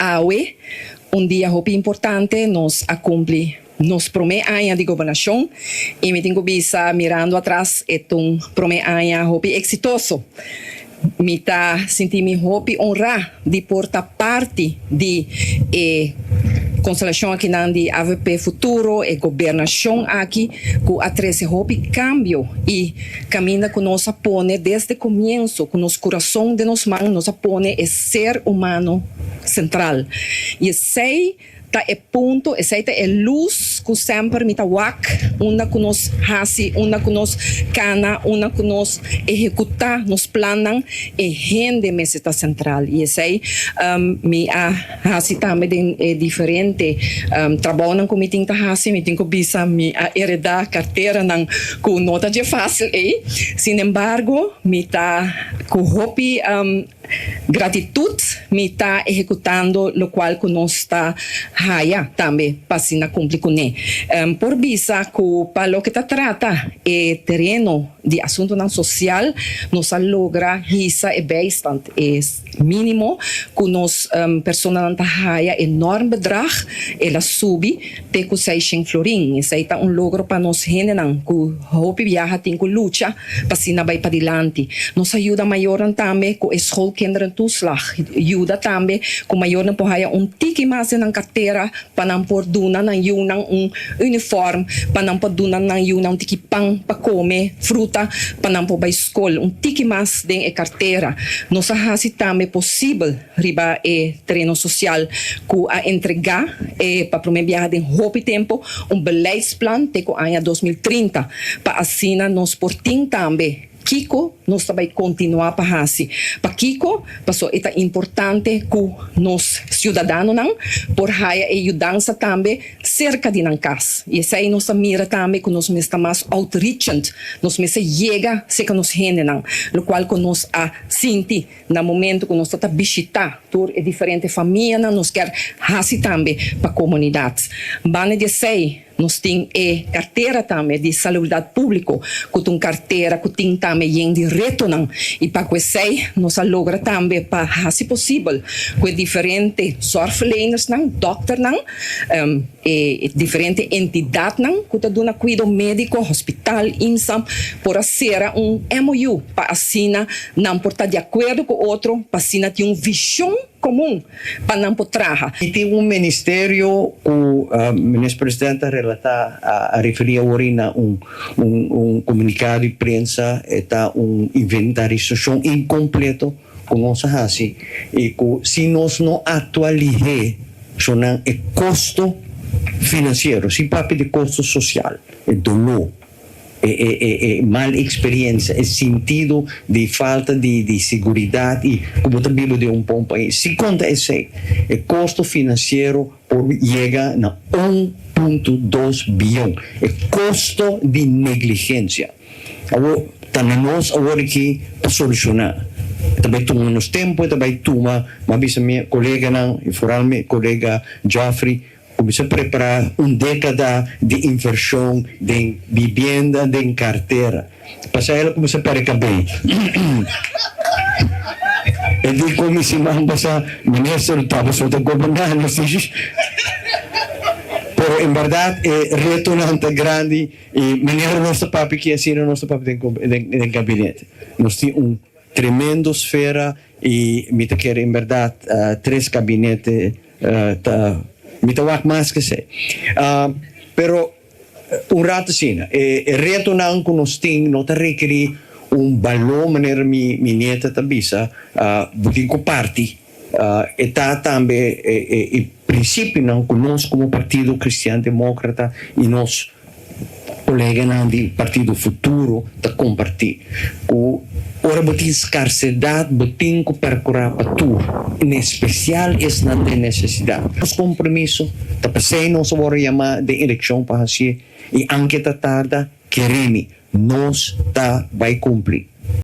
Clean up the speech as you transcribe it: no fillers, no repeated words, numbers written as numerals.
Awe, un dia hopi importante, nos a cumpli nos prome aña di gobernacion y mi tin cu bisa mirando atras e ta un prome aña hopi exitoso. Mi ta sinti mi hopi honra di por ta parti di e constelacion akinan di avp Futuro, e gobernacion aki cu a trece hopi cambio y caminda cu nos a pone desde comienso cu nos curason den nos man nos a pone e ser humano central y esey ta e punto, esei ta e lus ku semper mi ta wak unda ku nos hasi, unda ku nos kana, unda ku nos ehekutá nos plannan, e hende mester ta sentral. I esei mi a hasi tambe den e diferente trabounan ku mi tin ta hasi. Mi tin ku bisa mi a heredá karteranan ku no ta dje fásil ei. Sinembargo, mi ta ku hopi. Gratitud mi ta ehecutando locual cu nos ta haya tambe pa asina cumpli cune. Por bisa cu pa loke ta trata e tereno di asuntonan social nos a logra hisa e bijstand, e minimo cu nos personanan ta haya, e normbedrag, el a subi te cu seishen florin. Esey ta un logro pa nos hendenan cu hopi biaha tin cu lucha pa asina bai padilanti. Nos a yuda mayornan tambe cu e schoolkinderentoeslag. Yuda tambe cu mayornan por haya un tiki mas den nan cartera pa nan por duna nan yunan un uniform, pa nan por duna nan yunan un tiki pan pa come, fruta pa nan por bai scol. Un tiki mas den e cartera. Nos a haci tambe posibel riba e tereno social cu a entrega e pa prome biaha den hopi tempo un beleidsplan te cu aña 2030 pa asina nos por tin tambe kico nos ta bay continua pa haci. Pakico? Paso e ta importante cu nos ciudadanonan por haya e yudansa tambe serka di nan kas. I esei nos ta mira tambe ku nos mes ta mas outreachend, nos mester yega serka nos hendenan, lokual ku nos a sinti na momento ku nos ta ta bishitá tur e diferente famianan, nos kier hasi tambe pa komunidat. Banda di esei nos tin e kartera tambe di Salubridat Públiko, ku ta un kartera ku tin tambe yen di retonan i pa ku esei nos a logra tambe pa hasi posibel ku e diferente zòrgverlenersnan, dòkternan, E diferente entidadnan cu ta duna cuido medico, hospital, IMSA, por a cera un MOU pa asina nan por ta di acuerdo cu otro pa asina tin un vision comun pa nan por traha. I tin un ministerio cu Minister President a relata, a referi awor na un un comunicado di prensa, e ta un inventarisacion incompleto cu nos a haci y cu si nos no actualih'e sonan e costo financiero, sin papia di costo social, e dolor, e e e e mal experiencia, e sintido di falta di di seguridad y cu bo ta biba den un bon pais. Si conta esey, e costo financiero por yega na un punto dos biyon, e costo di negligencia. Awor, ta na nos awor aki pa solushoná. E ta bai tuma nos tempu, e ta bai tuma, mi a bisa mi koleganan, i foral mi kolega Geoffrey, kuminsá prepará un dékada di invershon den bibienda, den kartera. Pasá el a kuminsá pèrdè kabei. E di ku mi siman pasá, Minister, tabata ta goberná nos. Pero en bèrdat e retonan ta grandi. I manera nos ta papia aki asina nos ta papia den gabinete. Nos tin un tremendo sfera i mi ta kere en berdad tres gabinete ta mi ta wak mas ke esei. Pero un rato asina e retonan ku nos tin no ta rekeri un baló manera mi nieta ta bisa bo tin ku parti. E ta tambe e prinsipionan ku nos komo Partido Kristian Demókrata i nos koleganan di Partido Futuro ta kompartí, ku ora bo tin skarsedat bo tin ku perkurá pa tur, en espesial esnan den nesesidat. Nos kompromiso ta p'esei nos a wòrdu yamá den elekshon pa hasié i anke ta tarda, keremi, nos ta bai kumpli.